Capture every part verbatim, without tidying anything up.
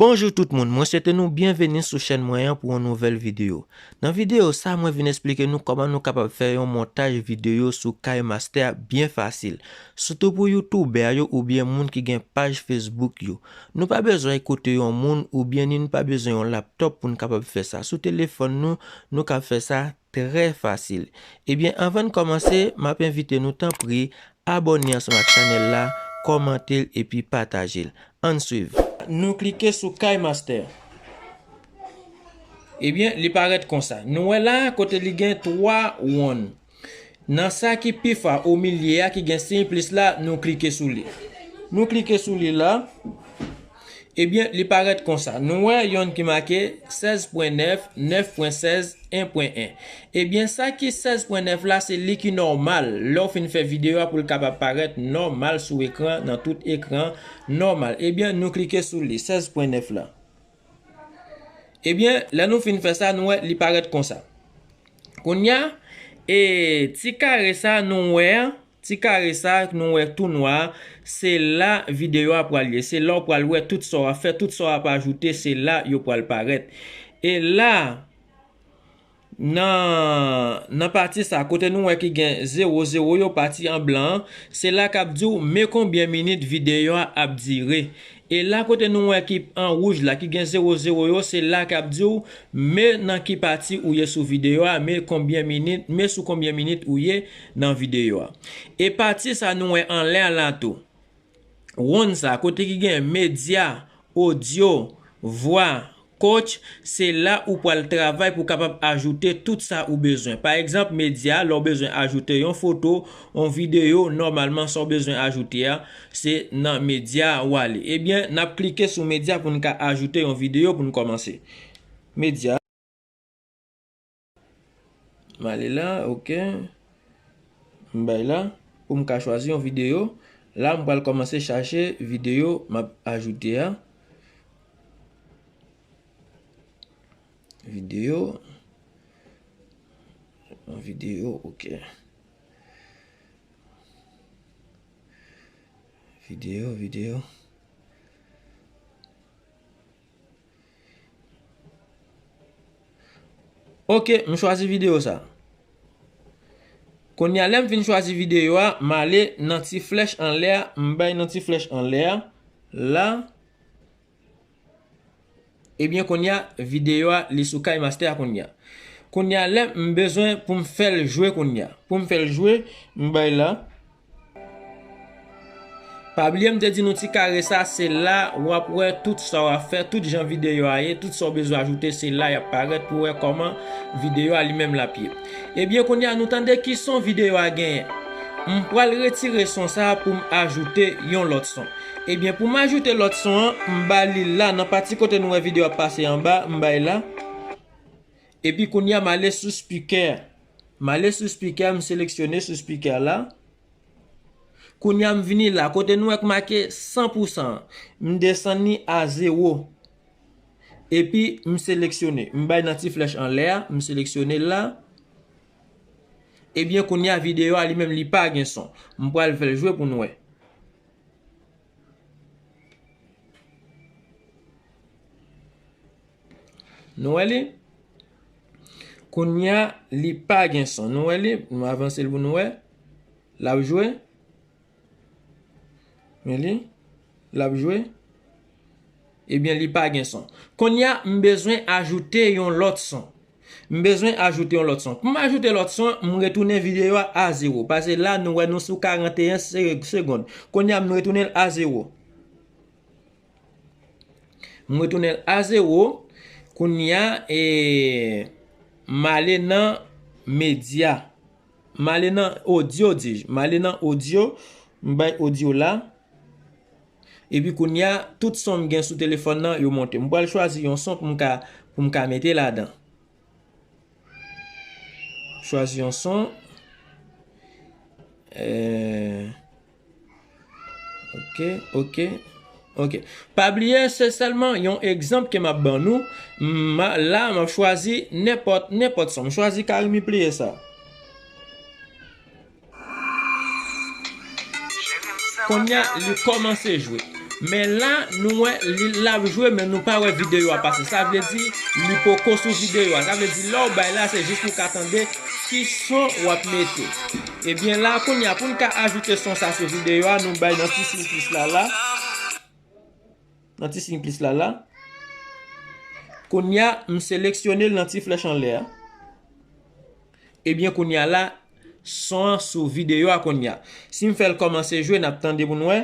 Bonjou tout moun, mwen swete nou byenveni sou chèn mwen an pou yon nouvèl videyo. Nan videyo sa, mwen vin esplike nou kòman nou kapab fè yon montaj videyo sou KineMaster byen fasil, sitou pou youtubè yo oubyen moun ki gen paj Facebook yo. Nou pa bezwen ekoute yon moun oubyen ni nou pa bezwen yon laptòp pou n kapab fè sa. Sou telefòn nou, nou kab fè sa trè fasil. Ebyen, anvan n kòmanse, m ap envite nou tanpri abòne ansanm ak chanèl la, kòmante l epi pataje l. Ann swiv. Nou klike sou KineMaster. Ebyen, li parèt konsa. Nou wè la, kote li gen twa wonn. Nan sa ki pi fwa o milye a ki gen siy plis la, nou klike sou li. Nou klike sou li la. Ebyen, li parèt konsa. Nou wè yonn ki make sèz pwen nèf, nèf pwen sèz, en pwen en. Ebyen, sa ki sèz pwen nèf la, se li ki nòmal. Lè w fin fè videyo a pou l kapab parèt nòmal sou ekran, nan tout ekran, nòmal. Ebyen, nou klike sou li, sèz pwen nèf la. Ebyen, lè nou fin fè sa, nou wè li parèt konsa. Kounye a, e, ti kare sa nou wè a, ti kare sa nou wè tou nwa a, se la videyo a pral ye. Se la w pral wè tout sa w ap fè, tout sa w ap ajoute, se la yo pral parèt. E la, nan, nan pati sa, kote nou wè ki gen zewo, zewo yo, pati an blan an, se la k ap di w men konbyen minit videyo a ap dire. E la kote nou wè ki an wouj la, ki gen zewo zewo yo, se la k ap di w men nan ki pati ou ye sou videyo a, men konbyen minit, men sou konbyen minit ou ye nan videyo a. E pati sa nou wè anlè a la tou. Wonn sa, kote ki gen medya, odyo, vwa, coach, se la ou pral travay pou kapab ajoute tout sa ou bezwen. Pa egzanp, medya, lè w bezwen ajoute yon foto, yon videyo, nòmalman sa w bezwen ajoute a, se nan medya ou ale. Ebyen, n ap klike sou medya pou n ka ajoute yon videyo pou n kòmanse. Medya. M ale la, oke. M bay la. Pou m ka chwazi yon videyo. La, m pral kòmanse chache videyo m ap ajoute a. Videyo. Yon videyo, oke. Videyo, videyo. Oke, m chwazi videyo sa. Kounye a, lè m fin chwazi videyo a, m ale nan ti flèch anlè a, m bay nan ti flèch anlè a. La, ebyen, kounye a, videyo a, li sou KineMaster a kounye a. Kounye a, lè m bezwen pou m fè l jwe kounye a. Pou m fè l jwe, m bay la. Pa bliye m te di nou ti kare sa, se la w ap wè tout sa w ap fè, tout jan videyo a ye, tout sa w bezwen ajoute, se la y ap parèt pou w wè kòman videyo a li menm l ap ye. Ebyen, kounye a, nou tande ki son videyo a genyen. M pral retire son sa a pou m ajoute yon lòt son. Ebyen, pou m ajoute lòt son an, m ba li la, nan pati kote nou wè videyo ap pase anba, m bay la. Epi kounye a, m ale sou spikè. M ale sou spikè, m seleksyone sou spikè la. Kounye a, m vini la, kote nou wè k make san pou san an. M desann li a zewo. Epi, m seleksyone. M bay nan ti flèch anlè a, m seleksyone l la. Ebyen, kounye a, videyo a li menm, li pa gen son. M pral fè l jwe pou n wè. Nou wè li? Kounye a, li pa gen son. Nou wè li? Nou avanse l pou nou wè. L ap jwe. Men li? L ap jwe. Ebyen, li pa gen son. Kounye a, m bezwen ajoute yon lòt son. M bezwen ajoute yon lòt son. Pou m ajoute lòt son, m retounen videyo a a zewo. Paske la, nou wè nou sou karanteyen se-, segonn. Kounye a, m retounen l a zewo. M retounen l a zewo. Kounye a, e, m ale nan medya. M ale nan odyo, di j. M ale nan odyo. M bay odyo la. Epi kounye a, tout son m gen sou telefòn nan, yo monte. M pral chwazi yon son pou m ka, pou m ka mete ladan. Chwazi yon son. Eh, ok, ok, Ok. Pa bliye, se sèlman yon egzanp ke m ap ban nou. M a, la, m ap chwazi nenpòt, nenpòt son. M chwazi Carimi Plié sa. Kounye a, li kòmanse jwe. Men la, nou wè, li, l ap jwe, men nou pa wè videyo a pase. Sa vle di, li poko sou videyo a. Sa vle di, lè w bay la, se jis pou w ka tande ki son w ap mete. Ebyen la, kounye a, pou n ka ajoute son sa sou videyo a, nou bay nan ti siy plis la, la. Nan ti siy plis la, la. Kounye a, m seleksyone l nan ti flèch anlè a. Ebyen, kounye a la, son an sou videyo a kounye a. Si m fè l kòmanse jwe, n ap tande pou n wè.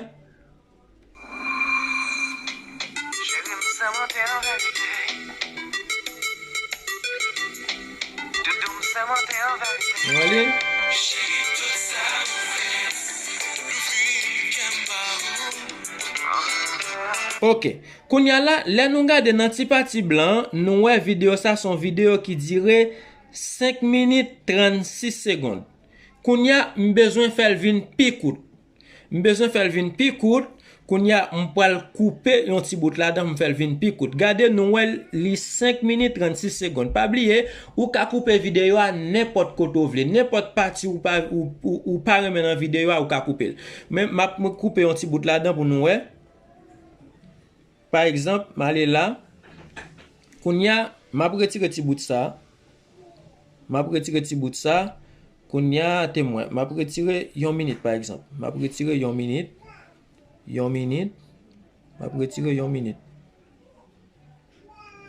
Nou ale. Ok. Kounye a la, lè nou gade nan ti pati blan an, nou wè videyo sa se yon videyo ki dire senk minit trannsis segonn. Kounye a, m bezwen fè l vin pi kout. M bezwen fè l vin pi kout. Kounye a, m pral koupe yon ti bout ladan pou m fè l vin pi kout. Gade, nou wè l, li senk minit trannsis segonn. Pa bliye, ou ka koupe videyo a nenpòt kote w vle. Nenpòt pati ou pa, ou, ou, ou pa renmen nan videyo a, ou ka koupe l. Men, m ap koupe yon ti bout ladan pou nou wè. Pa egzanp, m ale la. Kounye a, m ap retire ti bout sa. M ap retire ti bout sa. Kounye a, temwen. M ap retire yon minit, pa egzanp. M ap retire yon minit. Yon minit. M ap retire yon minit.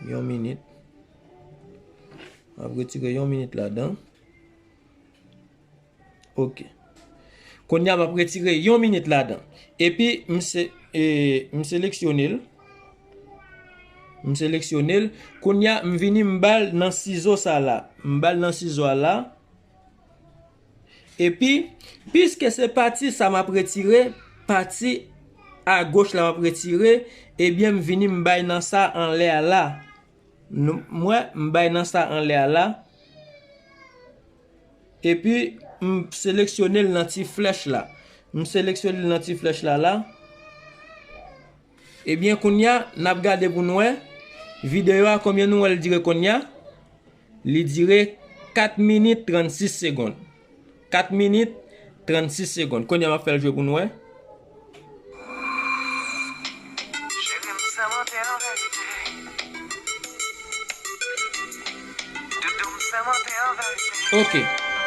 Yon minit. M ap retire yon minit ladan. Ok. Kounye a, m ap retire yon minit ladan. Epi, m se, e, m seleksyone l. M seleksyone l. Kounye a, m vini, m ba l nan sizo sa la. M ba l nan sizo a la. Epi, piske se pati sa m ap retire, pati agoch la m ap retire, ebyen, m vini, m bay nan sa anlè a la. Nou, m wè, m bay nan sa anlè a la. Epi, m seleksyone l nan ti flèch la. M seleksyone l nan ti flèch la la. Ebyen, kounye a, n ap gade pou n wè. Videyo a, konbyen nou wè l dire kounye a? Li dire kat minit trannsis segonn. Kat minit trannsis segonn. Kounye a, m ap fè l jwe pou n wè. Ok.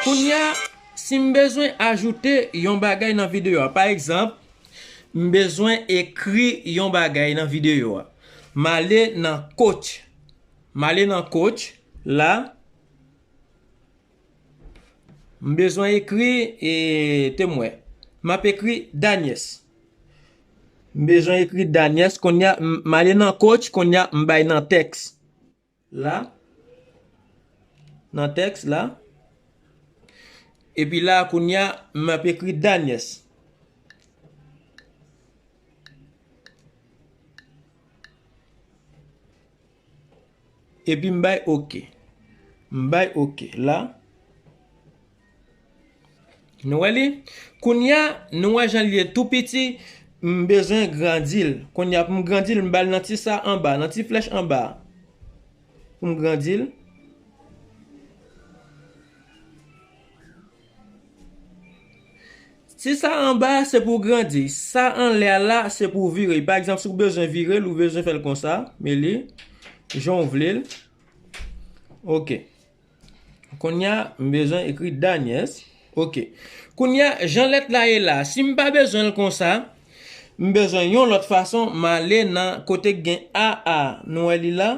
Kounye a, si m bezwen ajoute yon bagay nan videyo a, pa egzanp, m bezwen ekri yon bagay nan videyo a. M ale nan coach. M ale nan coach, la. M bezwen ekri, e, temwen. M ap ekri Daniès. M bezwen ekri Daniès, kounye a, m, m ale nan coach, kounye a, m bay nan tèks. La. Nan tèks, la. Epi la, kounye a, m ap ekri Daniès. Epi m bay oke. M bay oke la. Nou wè li? Kounye a, nou wè jan li ye tou piti, m bezwen grandi l. Kounye a, pou m grandi l, m ba l nan ti sa anba, nan ti flèch anba. Pou m grandi l. Ti sa anba a, se pou w grandi. Sa anlè a la, se pou w vire. Pa egzanp, si w bezwen vire l, ou bezwen fè l konsa, men li jan w vle l. Ok. Kounye a, m bezwen ekri Daniès. Ok. Kounye a, jan lèt la ye la, si m pa bezwen l konsa, m bezwen yon lòt fason, m ale nan kote k gen A a. Nou wè li la?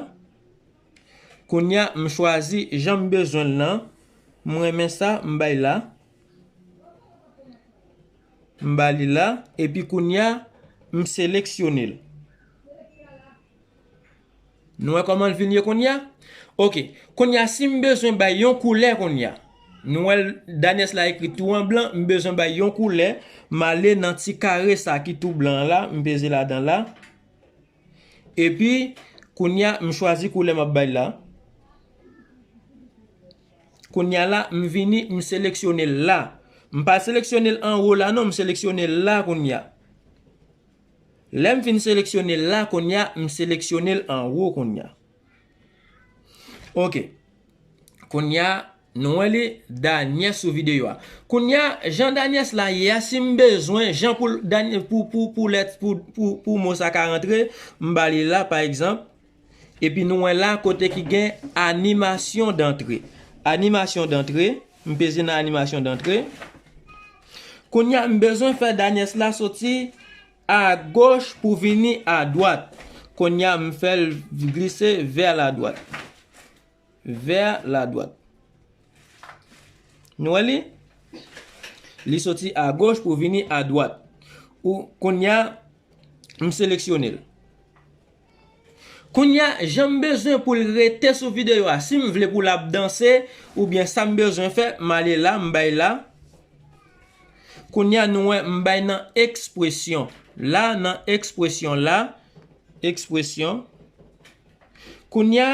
Kounye a, m chwazi jan m bezwen l lan. M renmen sa, m bay la. M ba li la. Epi kounye a, m seleksyone l. Nou wè kòman l vin ye kounye a? Ok. Kounye a, si m bezwen bay yon koulè kounye a. Nou wè l, Daniès la ekri tou an blan, m bezwen bay yon koulè. M ale nan ti kare sa ki tou blan an la, m peze ladan la. Epi, kounye a, m chwazi koulè m ap bay la. Kounye a la, m vini, m seleksyone l la. M pa seleksyone l anwo la, non, m seleksyone l la kounye a. Lè m fin seleksyone l la, kounye a, m seleksyone l anwo kounye a. Ok. Kounye a, nou wè li, Daniel sou videyo a. Kounye a, jan Daniel la ye a, si m bezwen, jan pou, pou, pou, pou, lèt, pou, pou, pou mo sa ka rantre, m ba li la, pa egzanp. Epi nou wè la, kote ki gen animasyon dantre. Animasyon dantre, m peze nan animasyon dantre. Kounye a, m bezwen fè Daniel la soti agoch pou vini adwat. Kounye a, m fè l glise vè ladwat. Vè ladwat. Nou wè li? Li soti agoch pou vini adwat. Ou, kounye a, m seleksyone l. Kounye a, jan m bezwen pou l rete sou videyo a. Si m vle pou l ap danse, oubyen sa m bezwen fè, m ale la, m bay la. Kounye a, nou wè, m bay nan ekspresyon. La, nan ekspresyon la, ekspresyon. Kounye a,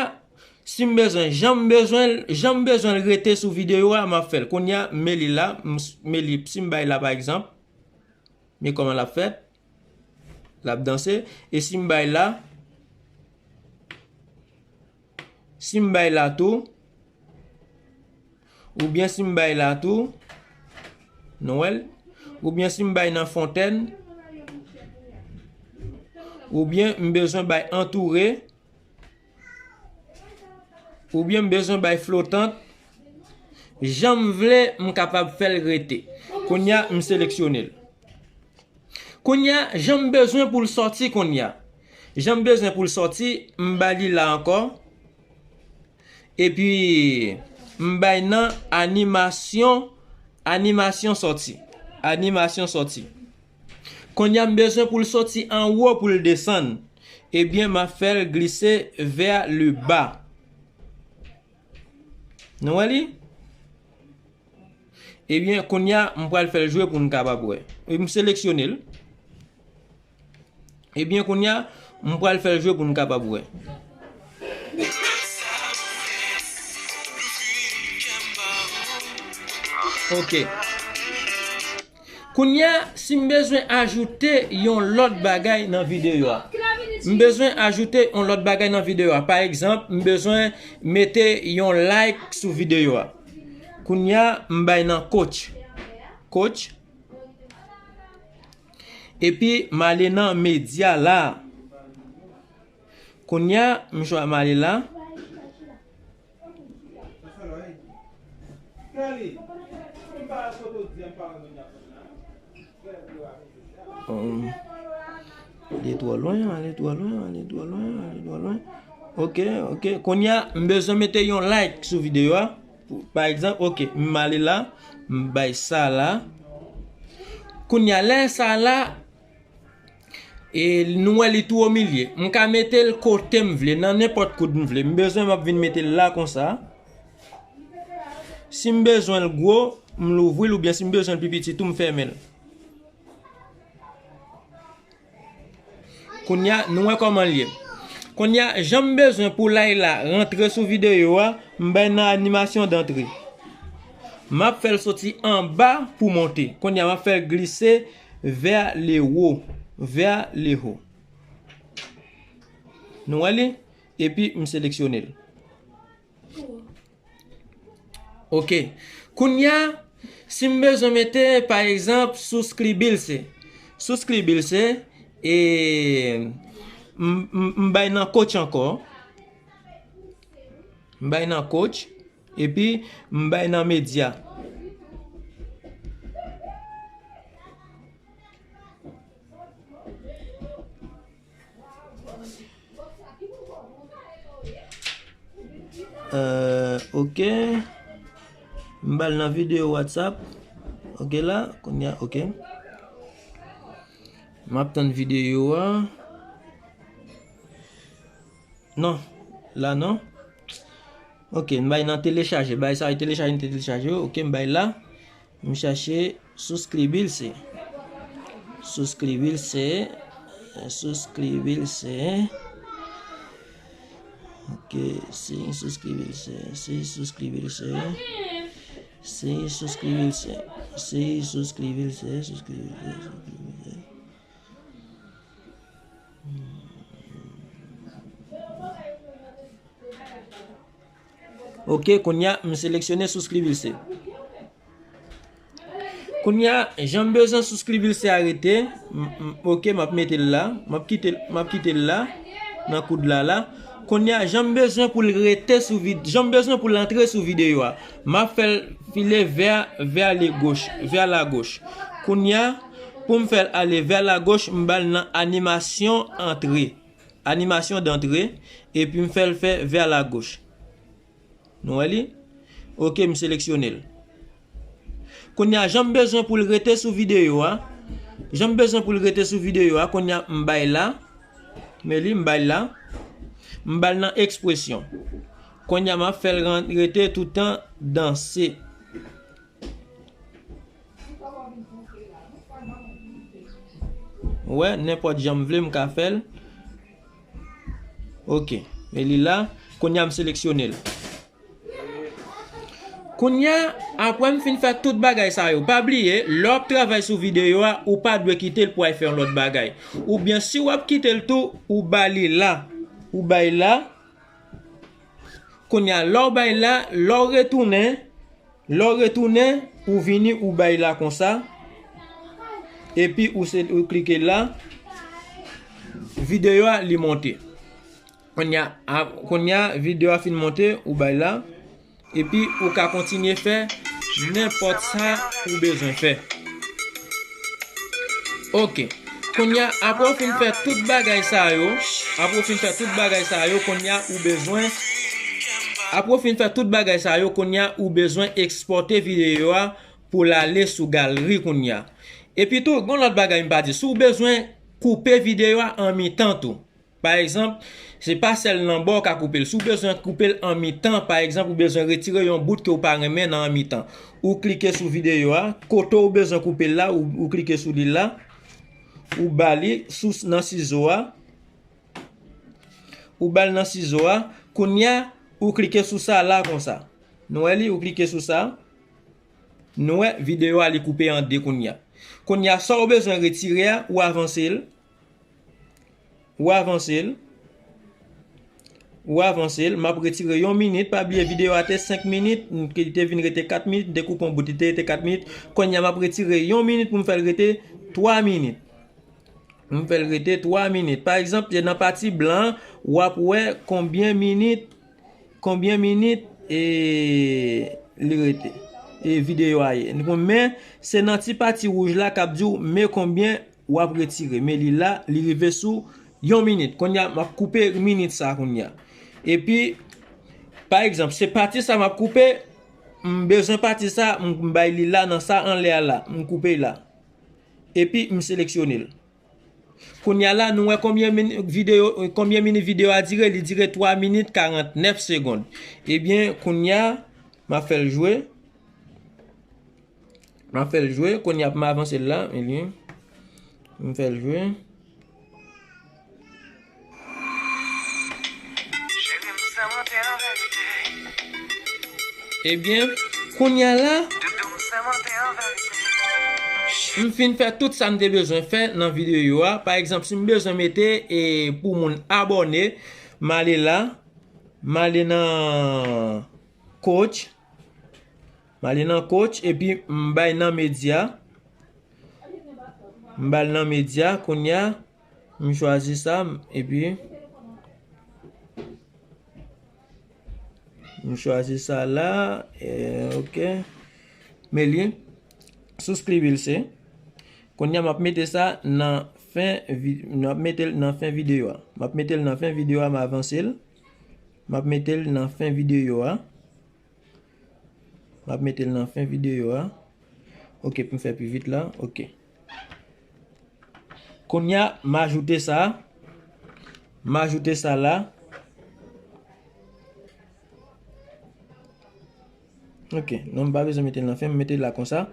si m bezwen, jan m bezwen, jan m bezwen l rete sou videyo a, m ap fè l. Kounye a, m met li la, m s-, met li, si m bay la, pa egzanp, men kòman l ap fèt. L ap danse. E si m bay la, si m bay la tou, oubyen si m bay la tou, nou wè l, oubyen si m bay nan fontèn, oubyen m bezwen bay antoure, oubyen m bezwen bay flotant, jan m vle, m kapab fè l rete. Kounye a, m seleksyone l. Kounye a, jan m bezwen pou l sòti kounye a. Jan m bezwen pou l sòti, m ba li la ankò. Epi, m bay nan animasyon, animasyon sòti. Animasyon sòti. Kounye a, m bezwen pou l sòti anwo pou l desann. Ebyen, m ap fè l glise vers le bas. Nou wè li? Ebyen, kounye a, m pral fè l jwe pou n kapab wè. E m seleksyone l. Ebyen, kounye a, m pral fè l jwe pou n kapab wè. Ok. Kounye a, si m bezwen ajoute yon lòt bagay nan videyo a. M bezwen ajoute yon lòt bagay nan videyo a. Pa egzanp, m bezwen mete yon like sou videyo a. Kounye a, m bay nan coach. Coach. Epi, m ale nan medya la. Kounye a, m chwa m ale la. Um, ale twò lwen, ale twò lwen, ale twò lwen, ale twò lwen. Ok, ok. Kounye a, m bezwen mete yon like sou videyo a. Pou, pa egzanp, ok, m ale la, m bay sa la. Kounye a, lè sa la, e nou wè li tou omilye. M ka mete l kote m vle, nan nenpòt koud m vle. M bezwen, m ap vin mete l la konsa. Si m bezwen l gwo, m louvri l, oubyen si m bezwen l pi piti tou, m fèmen l. Kounye a, nou wè kòman l ye. Kounye a, jan m bezwen pou lay la rantre sou videyo a, m bay nan animasyon dantre. M ap fè l soti anba pou monte. Kounye a, m ap fè l glise vers le haut, vers le haut. Nou wè li? Epi m seleksyone l. Ok. Kounye a, si m bezwen mete, pa egzanp, suscribirse. Suscribirse, e m, m, m bay nan coach ankò. M bay nan coach. Epi, m bay nan medya. Euh, ok. M ba l nan videyo WhatsApp. Ok la, kounye a, ok. M ap tann videyo a. Non, la non. Ok, m bay nan telechaje. Bay sa telechaje, m telechaje. Ok, m bay la. M chache suscribirse. Suscribirse. Suscribirse. Ok, sí, suscribirse. Sí, suscribirse. Sí, suscribirse. Sí, suscribirse. Suscribirse. Suscribirse. Ok, kounye a, m seleksyone souskribise. Kounye a, jan m bezwen souskribise a rete, m, m, ok, m ap mete l la, m ap kite l, m ap kite l la, nan koud la la. Kounye a, jan m bezwen pou l rete sou vid-, jan m bezwen pou l antre sou videyo a, m ap fè l file vè, vè le goch, vè la goch. Kounye a, pou m fè l ale vè la goch, m ba l nan animasyon antre. Animasyon dantre, epi m fè l fè vè la goch. Nou wè li? Ok, m seleksyone l. Kounye a, jan m bezwen pou l rete sou videyo a, jan m bezwen pou l rete sou videyo a, kounye a, m bay la, men li, m bay la, m ba l nan ekspresyon. Kounye a, m ap fè l ran-, rete toutan danse. Ou wè, nenpòt jan m vle, m ka fè l. Ok, men li la. Kounye a, m seleksyone l. Kounye a, apre m fin fè tout bagay sa yo, pa bliye, lè w ap travay sou videyo a, ou pa dwe kite l pou w al fè yon lòt bagay. Oubyen, si w ap kite l tou, ou ba li la. Ou bay la. Kounye a, lè w bay la, lè w retounen, lè w retounen, ou vini, ou bay la konsa. Epi ou se, ou klike la. Videyo a, li monte. Kounye a, a, kounye a, videyo a fin monte, ou bay la. Epi ou ka kontinye fè nenpòt sa ou bezwen fè. Ok. Kounye a, apre w fin fè tout bagay sa yo, apre w fin fè tout bagay sa yo, kounye a ou bezwen, apre w fin fè tout bagay sa yo, kounye a ou bezwen ekspòte videyo a pou l ale sou galri kounye a. Epi tou, gen yon lòt bagay m pa di. Si w bezwen koupe videyo a an mitan tou. Pa egzanp, se pa sèl nan bò w ka koupe l. Si w bezwen koupe l an mitan, pa egzanp, ou bezwen retire yon bout ke w pa renmen nan an mitan. Ou klike sou videyo a, kote w bezwen koupe l la, ou, ou klike sou li la, ou ba li sou, nan sizo a, ou ba l nan sizo a, kounye a, ou klike sou sa la konsa. Nou wè li, ou klike sou sa. Nou wè, videyo a li koupe an de kounye a. Kounye a, sa w bezwen retire a, ou avanse l. Ou avanse l. Ou avanse l. M ap retire yon minit. Pa bliye, videyo a te senk minit. Li te vin rete kat minit. M te koupe yon bout, li te rete kat minit. Kounye a, m ap retire yon minit pou m fè l rete twa minit. M fè l rete twa minit. Pa egzanp, nan pati blan an, w ap wè konbyen minit, konbyen minit, e, li rete, e, videyo a ye. Men, se nan ti pati wouj la k ap di w, men konbyen w ap retire. Men li la, li rive sou yon minit. Kounye a, m ap koupe minit sa kounye a. Epi, pa egzanp, se pati sa m ap koupe, m bezwen pati sa, m bay li la, nan sa anlè a la, m koupe la. Epi, m seleksyone l. Kounye a la, nou wè konbyen min-, videyo, konbyen minit videyo a dire? Li dire twa minit karantnèf segonn. Ebyen, kounye a, m ap fè l jwe. M ap fè l jwe. Kounye a, pou m avanse l la, ebyen, m fè l jwe. Ebyen, kounye a la, m fin fè tout sa m te bezwen fè nan videyo a. Pa egzanp, si m bezwen mete, e, pou moun abòne, m ale la, m ale nan coach, m ale nan coach, epi m bay nan medya. M ba l nan medya, kounye a, m chwazi sa, epi m chwazi sa la, e, ok. Men li, souskribise. Kounye a, m ap mete sa nan fen vi-, m ap mete l nan fen videyo a. M ap mete l nan fen videyo a, m avanse l. M ap mete l nan fen videyo a. M ap mete l nan fen videyo a. Ok, pou m fè pi vit la. Ok. Kounye a, m ajoute sa. M ajoute sa la. Ok, non, m pa bezwen mete l nan fen, m mete l la konsa.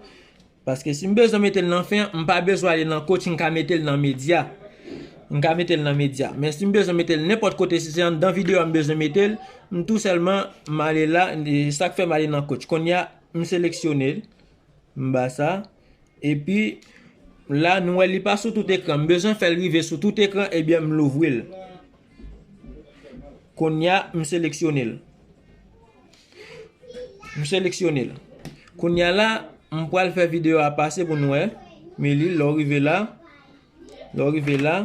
Paske si m bezwen mete l nan fen, m pa bezwen ale nan coach, m ka mete l nan medya. M ka mete l nan medya. Men si m bezwen mete l nenpòt kote, si se anndan videyo a m bezwen mete l, m tou sèlman, m ale la, e sa k fè m ale nan coach. Kounye a, m seleksyone l, m ba sa. Epi, la, nou wè li pa sou tout ekran. M bezwen fè l rive sou tout ekran, ebyen, m louvri l. Kounye a, m seleksyone l. M seleksyone l. Kounye a la, m pral fè videyo a pase pou nou wè. Men li, lè w rive la, lè w rive la,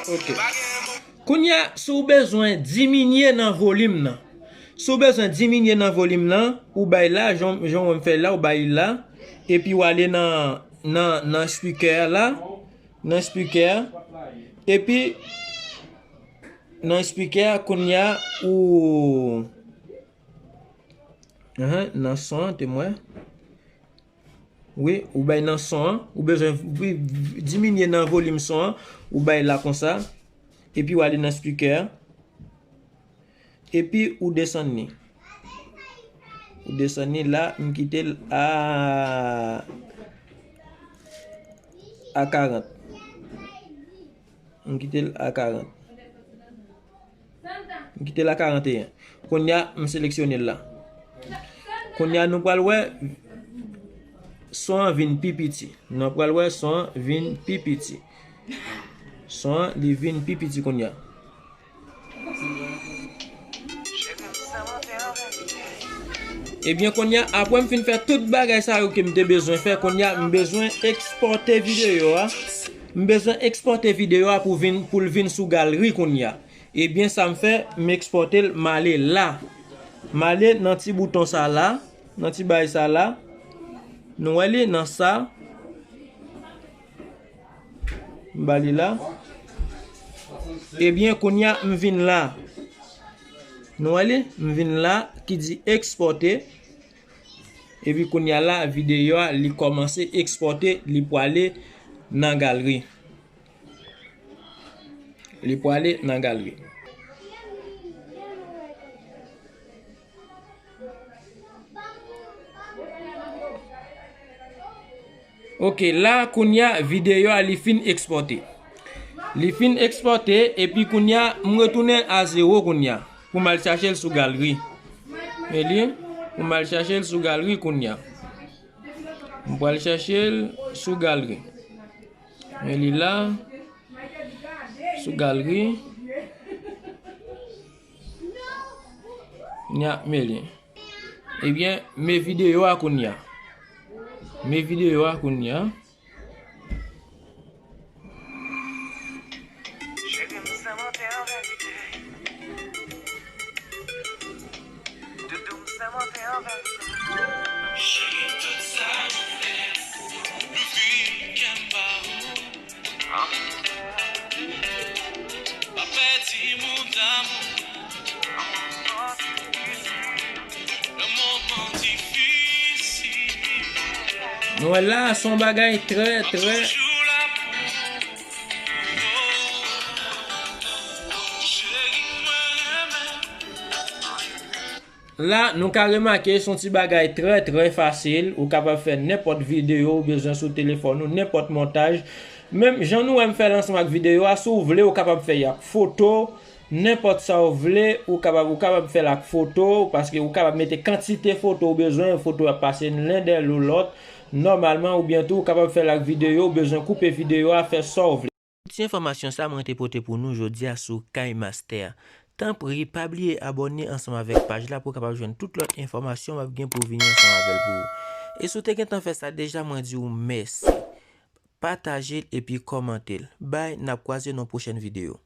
Ok. Kounye a, si w bezwen diminye nan volim nan, si w bezwen diminye nan volim nan, ou bay la, jan, jan w wè m fè la, ou bay la, epi w ale nan, nan, nan speaker la, nan speaker, epi nan speaker, kounye a, ou, ahan, nan son an, te m wè. Wi, ou bay nan son an, ou bezwen vi-, vi-, diminye nan volim son an, ou bay la konsa, epi w ale nan speaker, epi ou desann li. Ou desann li la, m kite l a, a karant. M kite l a karant. M kite l a karanteyen. Kounye a, m seleksyone l la. Kounye a, nou pral wè son an vin pi piti. Nou pral wè son an vin pi piti. Son an, li vin pi piti kounye a. Ebyen, kounye a, apre m fin fè tout bagay sa yo ke m te bezwen fè, kounye a, m bezwen ekspòte videyo a. M bezwen ekspòte videyo a pou vin, pou l vin sou galri kounye a. Ebyen, sa m fè, m ekspòte l, m ale la. M ale nan ti bouton sa la, nan ti bagay sa la. Nou wè li nan sa. M ba li la. Ebyen, kounye a, m vin la. Nou wè li? M vin la, ki di ekspòte. Epi kounye a la, videyo a, li kòmanse ekspòte, li pwale nan galri. Li pwale nan galri. Ok, la kounye a videyo a li fin ekspòte. Li fin ekspòte, epi kounye a m retounen a zewo kounye a. Pou m al chache l sou galri. Men li, pou m al chache l sou galri kounye a. M pral chache l sou galri. Men li la. Sou galri. Nya, men li. Ebyen, men videyo a kounye a. Men videyo a kounye a. Nou wè la, se yon bagay trè, trè. La, nou ka remake, se yon ti bagay trè, trè fasil. Ou kapab fè nenpòt videyo ou bezwen sou telefòn ou, nenpòt montaj. Menm jan nou wè m fè l ansanm ak videyo a, si w vle, ou kapab fè y ak foto. Nenpòt sa w vle, ou kapab, ou kapab fè l ak foto, paske ou kapab mete kantite foto ou bezwen, foto ap pase len dèyè lòt, nòmalman, oubyen tou, ou kapab fè l ak videyo, ou bezwen koupe videyo a, fè sa w vle. Ti enfòmasyon sa mwen te pote pou nou jodi a sou KineMaster. Tanpri, pa bliye abòne ansanm avèk paj la pou w kapab jwenn tout lòt enfòmasyon m ap gen pou vini ansanm avè l pou ou. E si w te gentan fè sa deja, mwen di w mèsi. Pataje l epi kòmante l. Bye, n ap kwaze nan pwochèn videyo.